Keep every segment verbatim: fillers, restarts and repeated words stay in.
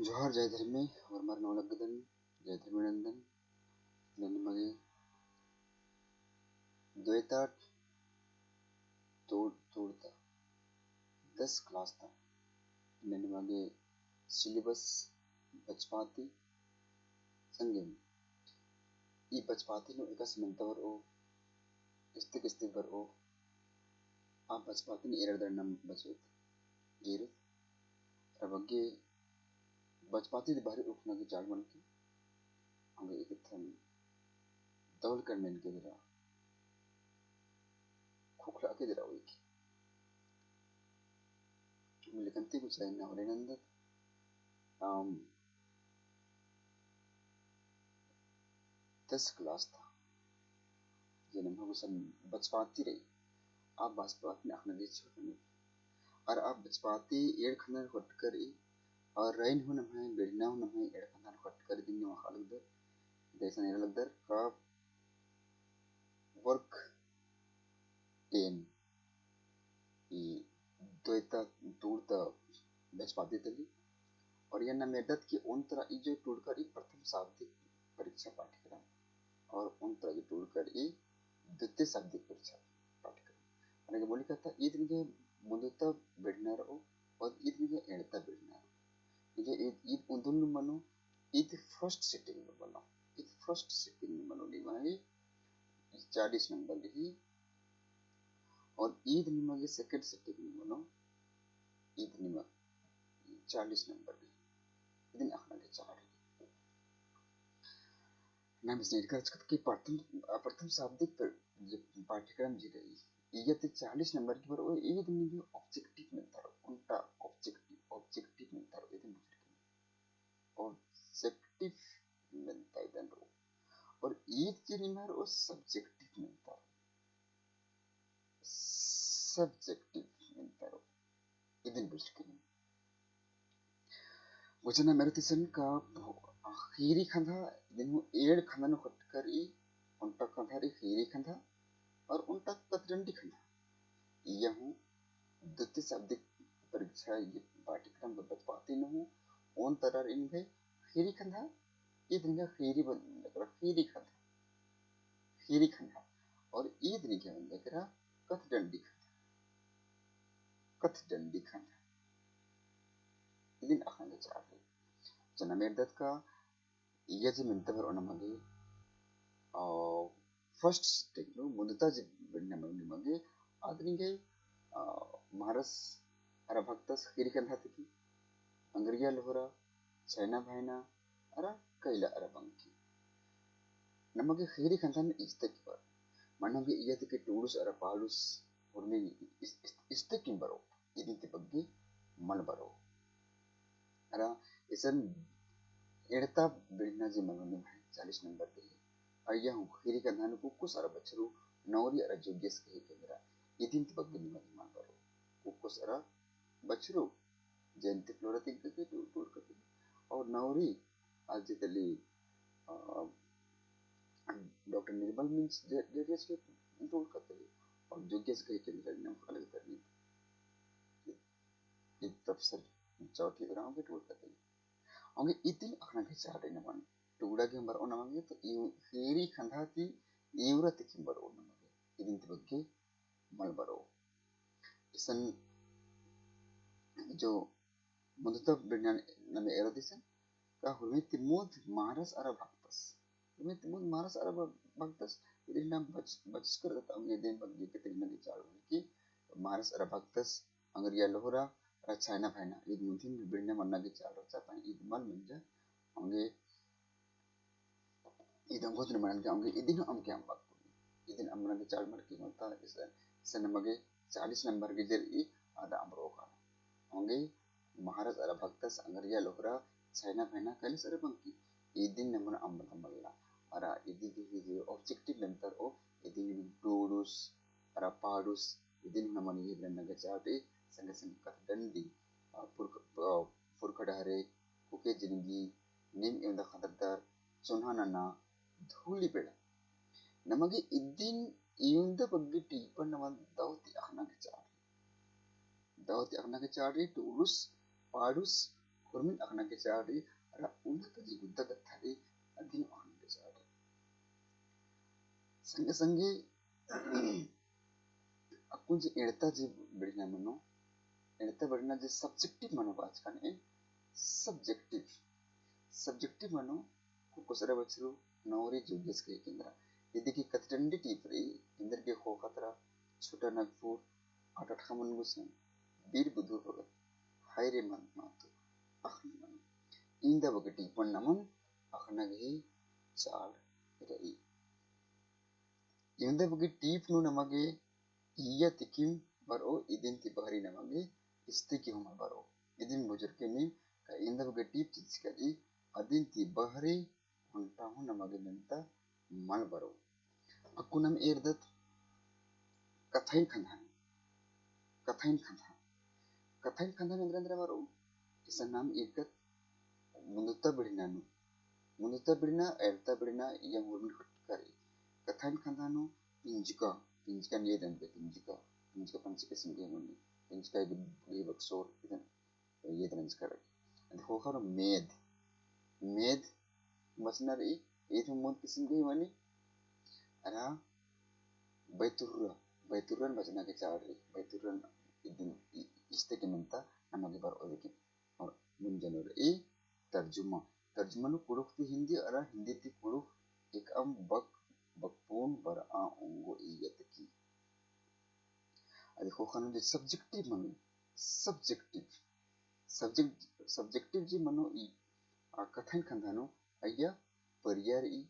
जोहार, जय धर्मे, होरमर नौ लगदन, जय धर्मे नंदन। नन मगे द्वैता तोड़, तोड़ता दस class ता नन मगे syllabus बचपाती संगे ई बचपाती नू एकासे मेन्ता बरओ, इस्तिक इस्तिक बरओ, आ बचपाती नू एरदर नम बचोत, एरोत, अरा बग्गे बचपाती ती बाहरी उखना गे चाड़ मलकी, अवंगे एकथन दौल कर मेन के दरा, खुखला के दरा उइकी। मिलकंती कुछ लाइन ना होले नंदत, अम, दस class ता, जे नम्है गुसन बचपाती रई, आ बचपाती नू अखना गे चाड़ मलकी। अरा आ बचपाती एंड़ खंधा नू खटकर ई, अरा रईन हूँ नम्है, बेड़ना हूँ नम्है एंड़ खंधा नू खटकर ई, इदिन नू अख़आ लगदर, इसन एरा लगदर का work ten ई द्वैता तोड़ता बचपाती तली। अरा इय्या नम एरदत कि ओन तरा ई जो टूड़कर ई प्रथम शाब्दिक परीक्षा पाठ्यक्रम अरा ओन तरा ई जो टूड़कर ई द्वितीय शाब्दिक परीक्षा पाठ्यक्रम। अरा गे बोली कत्था ईद निंग्है मुन्दुता बेड़ना रओ अरा ईद निंग्है एंड़ता बेड़ना रओ। निंग्है ईद, ईद उन्दुल नू मनो, ईद first sitting नू मनो, ईद first sitting नू मनो निम्है चालीस नंबर गही, अरा ईद निम्है गे second sitting नू मनो, ईद निम्है चालीस नंबर गही। इदिन अखना गे चाड़ रई। नाम इसने इरका रचकत कि प्रथम, अ, प्रथम शाब्दिक पर जे पाठ्यक्रम जे रई, इय्या ती चालीस नंबर की बरओ, ईद निंग्है objective मेन्ता रओ, ओन्टा objective, objective मेन्ता रओ, इदिन बुझरकी। Objective मेन्ता इदन रओ। अरा ईद जे निम्है रओ subjective मेन्ता रओ। Subjective मेन्ता रओ। इदिन बुझरकी। गुसन नम एरोत इसन का ख़ीरी खंधा, इदिन हूँ एंड़ खंधा नू खटकर ई, ओन्टा खंधा रई ख़ीरी खंधा, अरा ओन्टा कथडंडी खंधा। इय्या हूँ द्वितीय शाब्दिक परीक्षा ई पाठ्यक्रम का बचपाती नू हूँ ओन तरा रई निंग्है ख़ीरी खंधा, ईद निंग्है ख़ीरी बन-, ख़ीरी खंधा, ख़ीरी खंधा, अरा ईद निंग्है बन एकरा कथडंडी खंधा, कथडंडी खंधा। इदिन अखना गे चाड़ रई। गुसन नम एरदत का इय्या जे मेन्ता बरओ नमा गे, अ, first sitting नू मुन्दुता जे बेड़ना मनो नमा गे, आद निंग्है, अ, महारस अरा भक्तस ख़ीरी खंधा ती की, अंगरिया लोहरा, छैना भैना, अरा कैला अरा बंकी। नमा गे ख़ीरी खंधा नू इस्तिक बरओ। मनो गे इय्या ती की टूड़ुस अरा पाड़ुस, उर्मी इस-, इस-, इस्तिक बरओ। इदिन ती बग्गे मल बरओ। अरा इसन एंड़ता बेड़ना जे मनो निम्है चालीस नंबर गही, अइय्या हूँ ख़ीरी खंधा नू कुक्कोस अरा बछरू, नौरी अरा जोग्गियस गही केंद्रा, इदिन ती बग्गे निम्है गे मल बरओ। कुक्कोस अरा बछरू, जयंती फ्लोरा ती गही टूड़, टूड़का ती गही, अरा नौरी आज जे तली, अ, डॉक्टर निर्मल मिंज जे, जे, जे टूड़का ती गही, अरा जोग्गियस गही केंद्रा नम अलग तरनी। ई प्रोफेसर चौथी उराँव गे टूड़का ती गही। अवंगे इदिन अखना गे चाड़ रई नमन। टूड़ा गे बरओ नमा गे तो ई ख़ीरी खंधा ती एवरा ती की बरओ नमा गे। इदिन ती बग्गे मल बरओ। इसन जो मुन्दुता बेड़ना नम एरोत इसन का हुरमी ती मुन्द महारस अरा भक्तस। हुरमी ती मुन्द महारस अरा भ-, भक्तस। इदिन नम बच-, बचस कर दत अवंगे इदिन बग्गे के तेंगना गे चाड़ मलकी महारस अरा भक्तस, अंगरिया लोहरा, अरा छैना भैना, ईद मुन्दिम बेड़ना मन्ना गे चाड़ रहचा, ताई ईद मल मंजा, अवंगे ईद अंगोत नू मना गे, अवंगे इदिन अमके अम्बा कुनी। इदिन अम्बना गे चाड़ मलकी मलता, इस, इसन नमा गे चालीस नंबर गे जे रई, आद अम्बरओ काना। अवंगे महारस अरा भक्तस, अंगरिया लोहरा, छैना भैना, कैलास अरा बंकी। इदिन नमन अम्बना मल्ला। अरा इदी गही जे objective मेन्ता रओ, इदिन टूड़ुस, अरा पाड़ुस, इदिन हूँ नमन एरना गे चाड़ रई, संगे संगे कथडंडी, अ, पुरख-, अ, पुरखा डहरे, कुके जिनगी, नीम एवंदा खतरदर, चोन्हा नना, धूली बेड़ा। नमा गे इदिन एवंदा बग्गे टीपन नमन दव ती अखना गे चाड़ रई। दव ती अखना गे चाड़ रई, टूड़ुस, पाड़ुस, उर्मिन अख़ना गे चाड़ रई, अरा उन्ना ता जे गुद्दा कत्था रई, अदिन अख़ना गे चाड़ रई। संगे संगे अक्कुन जे एड़ता जे बिड़ना मनो, एड़ता बिड़ना जे subjective मनो बाचकन एन subjective, subjective मनो कुक्कोसरा बछरू नौरी जुगेस के केंद्रा। इदी की कत्थन टीप रई, एन्देरगे ख़ोख़ा तरा, छोटा नागपुर, आठ आठ खमन गुसन, बीर बुधु भगत, हाय रे मन मातु, अख़ना मनो। इवंदा बग्गे टीपन नमन अख़ना गे चाड़ रई। इवंदा बग्गे टीप नू नमा गे इय्या तिकिम बरओ, इदिन ती बहरी नमा गे इस्ती की हूँ मल बरओ। इदिन बुझुरकी नीम का इवंदा बग्गे टीप चिच्चकी रई, अदिन ती बहरी ओन्टा हूँ नमा गे मेन्ता मल बरओ। अक्कुन नाम एरदत कत्थाइन खंधा नू, कत्थाइन खंधा नू, कत्थाइन खंधा नू एन्दरा एन्दरा बरओ, इसन नाम एरकत मुन्दुता बिड़ना नू, मुन्दुता बिड़ना, एड़ता बिड़ना, इय्या उर्मिन ख़क्खरई। कत्थाइन खंधा नू पिंजका, पिंजका ने दन पे पिंजका, पिंजका पंच किसिम गे मनी, पिंजका गे बक्सोर, इदन ये तरह से करके। अदि ख़ोख़ा नू मेद, मेद बचना रई, ईद हूँ मुन्द किसिम गे मनी। अरा बैतुर्रा, बैतुर्रन बचना गे चाड़ रई, बैतुर्रन इदिन इ-, इस्ती की मेन्ता नमा गे बरओ दिकिम। और मुंजन रई तर्जुमा, तर्जुमा नू कुँड़ुख़ ती हिन्दी अरा हिन्दी ती कुँड़ुख़ एकअम बक, बकपुन बरआ ओंगो इय्या तिकी। अदि ख़ोख़ा नू जे subjective मनो, subjective, subject-, subjective जे मनो ई, आ, कत्थाइन खंधा नू अइय्या परिया रई,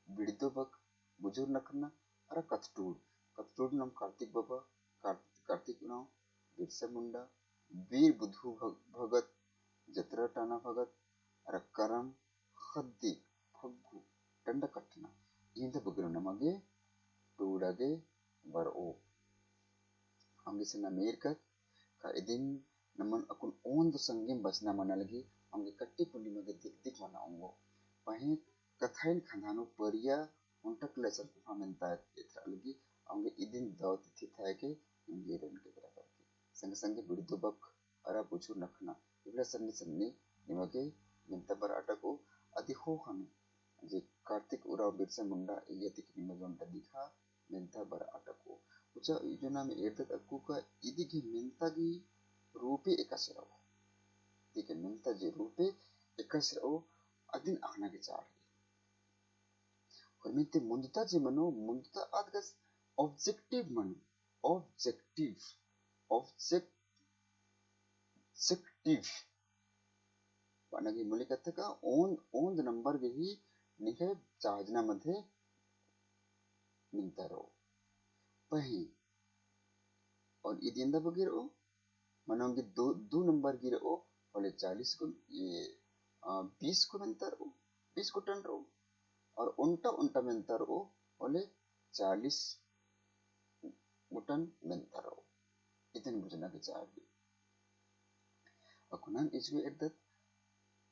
बिड़दो बक, बुझुर नखना, अरा कत्थटूड़, कत्थटूड़ नाम कार्तिक बाबा, कार्त-, कार्तिक उराँव, बिरसा मुंडा, बीर बुधु भग-, भगत, जतरा टाना भगत, अरा करम, ख़द्दी, फग्गु, डंडा कट्टना, इवंदा बग्गे नू नमा गे टूड़ा गे बरओ। अवंगे इसन नाम एरकत का इदिन नमन अक्कुन ओन्द संगेम बचना मना लगी, अवंगे कट्टी पुंडी नमा गे दिक दिक मना ओंगो। पहें कत्थाइन खंधा नू परिया ओन्टा कुल्ला इसन कुँड़ुख़ मेन्ता एथरा लगी, अवंगे इदिन दव तिथि थाय के एन्देरन के बराबर के। संगे संगे बिड़दो बक अरा बुझुर नखना, इबड़ा सन्नी सन्नी निमा गे मेन्ता बरआ टकओ। अदि ख़ोख़ा नू जे कार्तिक उराँव बिरसा मुंडा इय्या तिकी निमा गे ओन्टा दिखा मेन्ता बरआ टकओ। उचा इजो नाम एरदत अक्कु का इदी गे मेन्ता गे रूपे एकासे रओ। इदी गे मेन्ता जे रूपे एकासे रओ, अदिन अख़ना गे चाड़ रई। होरमिन ती मुन्दता जे मनो, मुन्दता आद गस objective मनो, objective, object-, objective। बअना गे मुली कत्था का ओन्द, ओन्द नंबर गे ही निंग्है चाजना मध्ये मेन्ता रओ। पहें और इदी एन्दा बग्गे रओ, मनो गे दू, दू नंबर गे रओ, होले चालीस गो, ये, आ, बीस गो मेन्ता रओ, बीस गोटन रओ। और ओन्टा, ओन्टा मेन्ता रओ, होले चालीस गोटन मेन्ता रओ। इदिन बुझना गे चाड़ रई। अक्कुन नाम इजगो एरदत,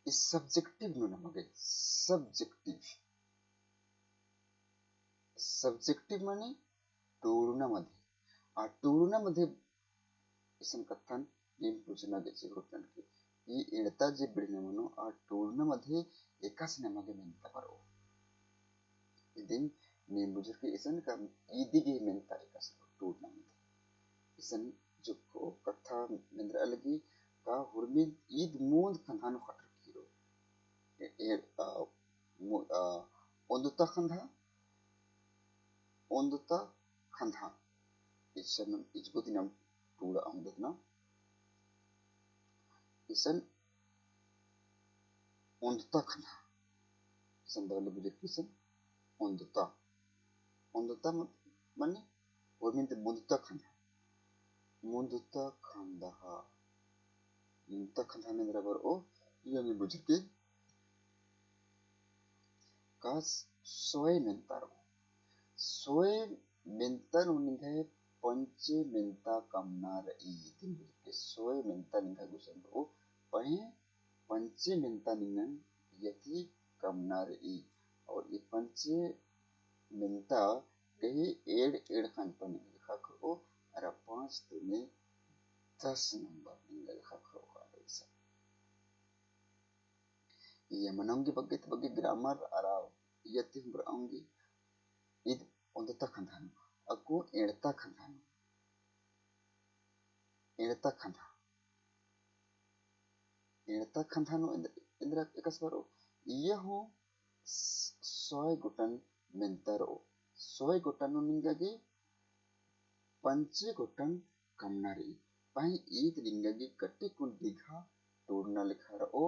ई subjective नू नमा गे, subjective। Subjective मने टूड़ना मध्ये। आ टूड़ना मध्ये इसन कत्थन नीम पूछना गे चिहुट ननके। ई एड़ता जे बिड़ना मनो आ टूड़ना मध्ये एकासे नमा गे मेन्ता बरओ। इदिन नीम बुझुरकी इसन का इदी गे मेन्ता एकासे टूड़ना मध्ये। इसन जुक्को कत्था मेन्द्रआ लगी का हुरमी ईद मूंद खंधा नू खटरकी रओ। ए, ए, आ, मु-, आ, ओन्दुता खंधा, ओन्दुता खंधा। इसन इजगो दिनम टूड़ा ओन्दुतना। इसन ओन्दुता खंधा। इसन दवले बुझुरकी इसन ओन्दुता। ओन्दुता म-, मने उर्मिन ती मुन्दुता खंधा। मुन्दुता खंधा। मुन्दुता खंधा मेन्द्रा बरओ, इयो नीम बुझुरकी। का सोय मेन्ता रओ। सोय मेन्ता नू निंग्है पंचे मेन्ता कमना रई। इदिन बुझुरकी सोय मेन्ता निंग्है गुसन रओ। पहें पंचे मेन्ता निंगन यति कमना रई। और ई पंचे मेन्ता गही एड़ एड़ खंजपन निंगा गे ख़क्खरओ, अरा पाँच दूने दस नंबर निंगा गे ख़क्खरओ का रई इसन। इय्या मनोंगी बग्गे ती बग्गे grammar अरा इय्या ती हूँ बरओंगी। ईद ओन्दता खंधा नू, अक्कु एंड़ता खंधा नू, एंड़ता खंधा, एंड़ता खंधा नू एन्द-, एन्दरा एकासे बरओ, इय्या हूँ स-, सौ गुटन मेन्ता रओ, सौ गुटन नू निंगा गे पंचे गुटन कमना रई। पहें ईद निंगा गे कटिकुन बिगहा टूड़ना लेखा रओ।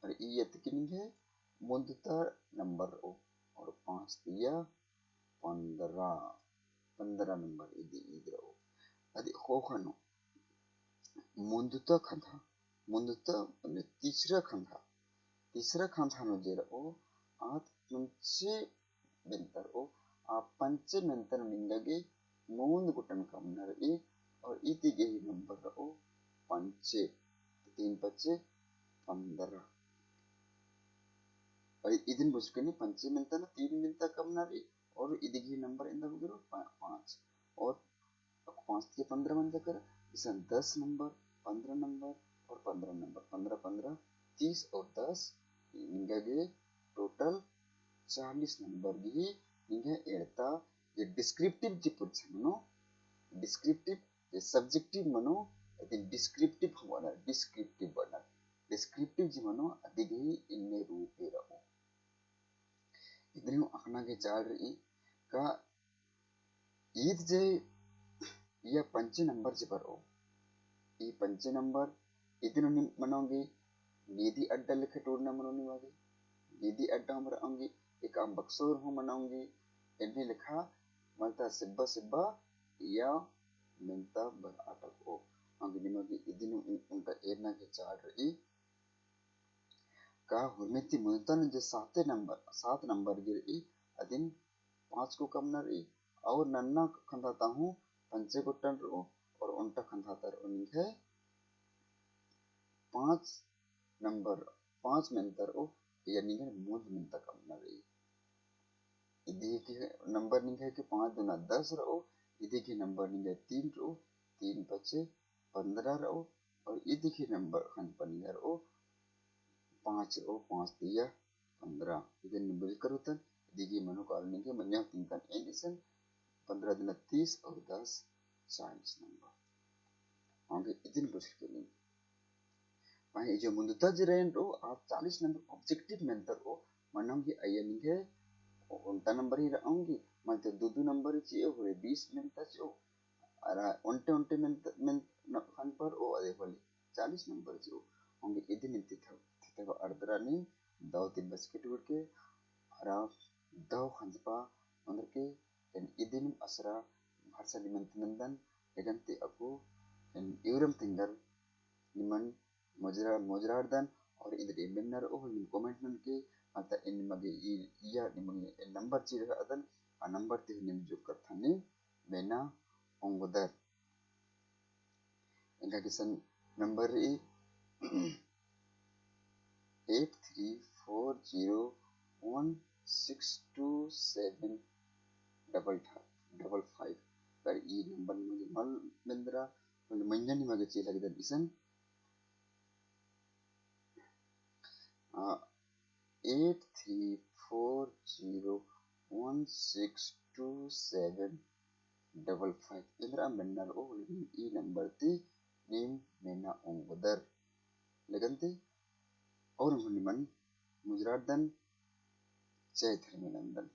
और ई अतकी निंग्है मुन्दता नंबर रओ। और पाँच तिया पन्द्रह, पन्द्रह नंबर इदी ईद रओ। अदी ख़ोख़ा नू मुन्दता खंधा, मुन्दता मने तीसरा खंधा, तीसरा खंधा नू जे रओ, आद पंचे मेन्ता रओ, आ पंचे मेन्ता नू निंगा गे मुन्द गुटन कमना रई, और इदी गे ही नंबर रओ पंचे, तीन पच्चे पन्द्रह। और इदिन बुझकनी पंचे मेन्ता नू तीन मेन्ता कमना रई, और इदी गे ही नंबर एन्दा बग्गे रओ पा-, पाँच। और अक्कु पाँच तिया पन्द्रह मंजा केरा, इसन दस नंबर, पन्द्रह नंबर और पन्द्रह नंबर, पन्द्रह, पन्द्रह, तीस और दस, निंगा गे total चालीस नंबर गे ही निंग्है एंड़ता। जे descriptive जे पुरछा मनो, descriptive, जे subjective मनो, अदिन descriptive हूँ बअनर, descriptive बअनर। Descriptive जे मनो, अदी गे ही इन्ने रूपे रओ। इदनी हूँ अख़ना गे चाड़ रई का ईद जे इय्या पंचे नंबर जे बरओ, ई पंचे नंबर इदनी हूँ नीम मनोंगी, नीदी अड्डा लेखा टूड़ना मनो निमा गे, नीदी अड्डा हूँ बरओंगी, एकअम बक्सोर हूँ मनोंगी, एन्ने लेखा मलता सिब्बा सिब्बा इय्या मेन्ता बरआ टकओ। औंगे निमा गे इदनी हूँ ओन्टा एरना गे चाड़ रई। का हुरमी ती मुन्दता नू जे साते नंबर, सात नंबर गे रई, अदिन पाँच गो कमना रई, और नन्ना खंधा ता हूँ पंचे गुटन रओ, और ओन्टा खंधा ता रओ निंग्है पाँच नंबर, पाँच मेन्ता रओ, इय्या निंग्है मुन्द मेन्ता कमना रई। इदी गे नंबर निंग्है गे पाँच दुना दस रओ, इदी गे नंबर निंग्है तीन रओ, तीन पच्चे पन्द्रह रओ, और इदी गे नंबर खंजपा निंग्है रओ पाँच रओ, पाँच तिया पन्द्रह। इदिन बुझकर होतन, इदी गे मनो काल निंग्है मन्या तीन तन एन इसन, पन्द्रह दुना तीस और दस चालीस नंबर। औंगे इदिन बुझकर नीम। पहें ई जो मुन्दता जे रअन रओ, आ चालीस नंबर objective मेन्ता रओ, मनोंगी अइय्या निंग्है ओन्टा नंबर ही रओंगी, मलते दू दू नंबर चिओ, होले बीस मेन्ता चिओ, अरा ओन्टे ओन्टे मेन्त-, मेन्त-, न-, खंजपा रओ, अदे होले चालीस नंबर चिओ। औंगे इदिन नीम तिथव, तिथव अरदरा नीम दव ती बचके टूड़के, अरा दव खंजपा ओन्दरके, एन इदिन नीम असरा भरसा निमन ती नन्दन, लेकिन ती अक्कु एन इवरम तिंगर निमन मुजरा-, मुजरारदन, और इन्द्रिइम मेन्ना रओ होले नीम comment ननके, मलता एन निमा गे ई, इय्या निमा गे एन नंबर चिरअदन, आ नंबर ती हूँ नीम जोक कत्था नीम मेना ओंगदर। एंगा गे इसन नंबर रई eight three four zero one six two seven double five, double five। अगर ई नंबर निमा गे मल मेन्दरा, होले मइय्याँ निमा गे चिआ लगदन इसन, आ, eight three four zero one six two seven double five। एन्दरा मेन्ना रओ होले नीम ई नंबर ती नीम मेना ओंगदर। लेकिन ती और हूँ निमन मुजरारदन, जय धर्मेस नन्दन।